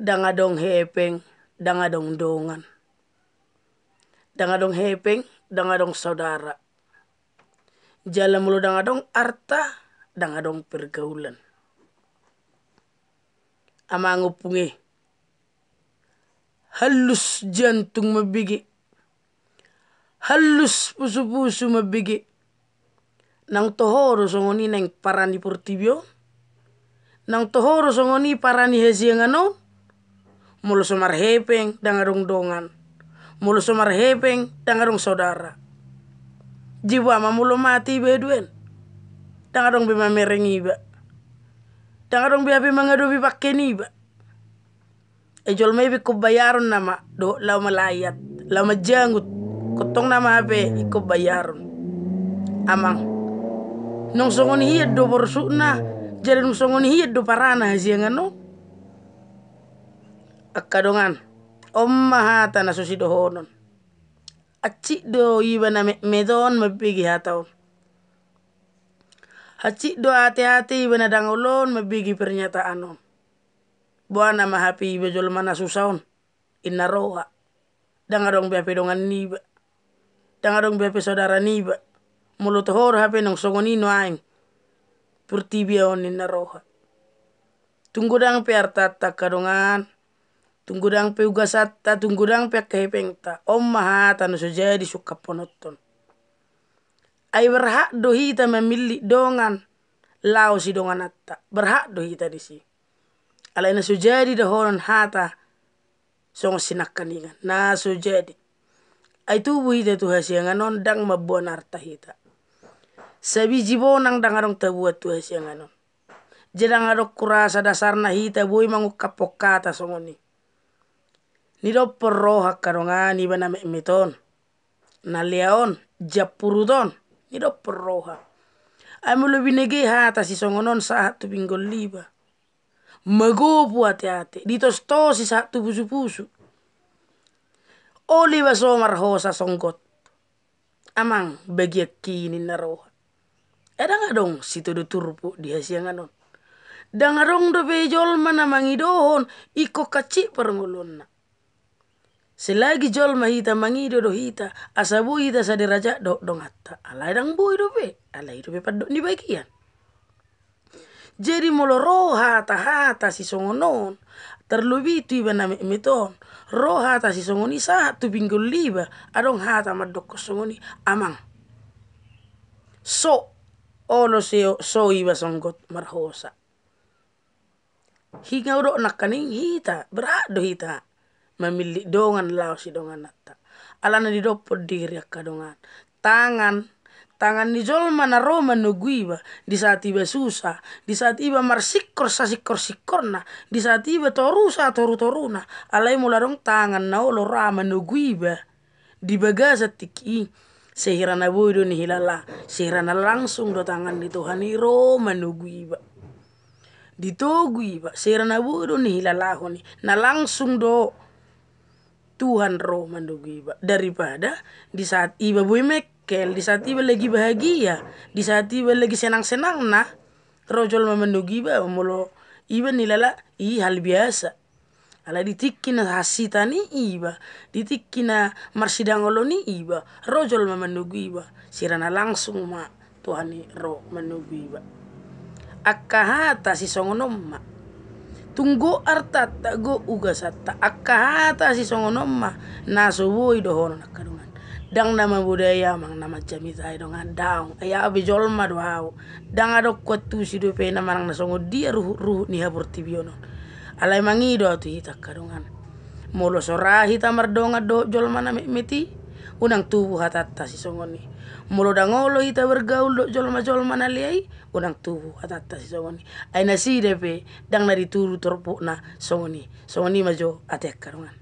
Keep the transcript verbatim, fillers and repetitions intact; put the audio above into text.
Ndang adong hepeng, ndang adong dongan. Ndang adong hepeng, ndang adong saudara. Jala molo ndang adong arta, ndang adong pergaulan. Amang ompung e, hallus jantung mambege, hallus pusupusu mambege. Nang toho do songon i naeng para ni portibi on? Nang toho do songon i para ni hasiangan on? Molo so marhepeng, ndang adong dongan. Molo so marhepeng, ndang adong saudara. Jebo ma molo mate iba, haduan. Ndang adong be mamereng iba. Ndang adong be hape mangadopi pangke niba. Ai jolma i pe ingkon bayaron nama dohot laho malayat, laho manjangut. Ingkon tong nama hape ingkon bayaron. Amang, nung songon i hian do porsukna, jala nung songon i hian do parana hasiangan on? Angka dongan, on ma hata na so sidohonon. Hansit do iba na metmet on mambege hata on. Hansit do ateate iba na dangol on mambege pernyataan on. Boha nama hape iba jolma na susa on, inna roha. Ndang adong be hape dongan niba. Ndang adong be hape saudara niba. Molo toho do hape nung songon i nuaeng portibi on, inna roha. Tung godang pe artanta, angka dongan. Tung godang pe ugasanta, tung godang pe angka hepengta. On ma hata na so jadi sungkaphonon. Ai berhak do hita mamillit dongan laho sidongananta. Berhak do hita disi. Alai na so jadi dohonon hata songon sinangkaningan. Na so jadi. Ai tubu hita tu hasiangan on, ndang mamboan arta hita. Sabiji bonang ndang adong taboan tu hasiangan on. Jala ndang adong hurasa dasarna hita boi mangungkaphon hata songon i. Nidophon roha, angka dongan, iba na metmet on, na lea on, jamburut on. Nidophon roha. Ai molo binege hata sisongon on sahat tu pinggol iba, magopu ateate, ditostos i sahat tu pusupusu. Olo iba so marhosa songgot. Amang, bagianki, ninna roha. Ai ndang adong sitodo turpuk di hasiangan on. Ndang adong dope jolma na mangidohon ingkon hansit parngoluonna. Selagi jolma hita, mangido do hita asa boi hita saderajat dohot donganta. Alai ndang boi dope, alai i dope pandok ni bagian. Jadi molo ro hata-hata sisongon on, tarlobi tu iba na metmet on, ro hata sisongon i sahat tu pinggol iba, adong hata mandokkon songon i, amang. So, olo so, so iba songgot marhosa. Hinga hudok nangkaning hita, berhak do hita mamillit dongan laho sidongananta. Alana didophon diri, angka dongan. Tangan, tangan ni jolma na ro manogu iba, di saat iba susa, di saat iba marsingkor sasingkor-singkorna, di saat iba toru satoru-toruna. Alai molo adong tangan na olo ra manogu iba di bagasan tingki i, sehira na boi do nihilala, sehira na langsung do tangan ni Tuhan i ro manogu iba. Ditogu iba, sehira na boi do nihilalahon i, na langsung do Tuhan ro manogu iba. Daripada di saat iba boi mengkel, di saat iba lagi bahagia, di saat iba lagi senang-senangna, ro jolma manogu iba, molo iba nilala i hal biasa. Alai di tingki na hansitan i iba, di tingki na marsidangolon i iba, ro jolma manogu iba, sehira na langsung ma Tuhan i ro manogu iba. Angka hata sisongon on ma. Tung gok artanta, gok ugasanta, angka hata sisongon on ma na so boi dohonon, angka dongan. Ndang na mamodai, amang, na manjamitai, dongan, daong. Ai ahu pe jolma do ahu. Ndang adong huantusi dope na manang na songon dia ruhut-ruhut ni haportibion on. Alai mangido ahu tu hita, angka dongan. Molo so ra hita mardongan dohot jolma na metmet i, unang tubu hatanta sisongon i. Molo ndang olo hita bergaul dohot jolma-jolma na lea i, unang tubu hatanta sisongon i. Ai nasida pe ndang na ditudu turpukna songon i. Songon i ma jo ate, angka dongan.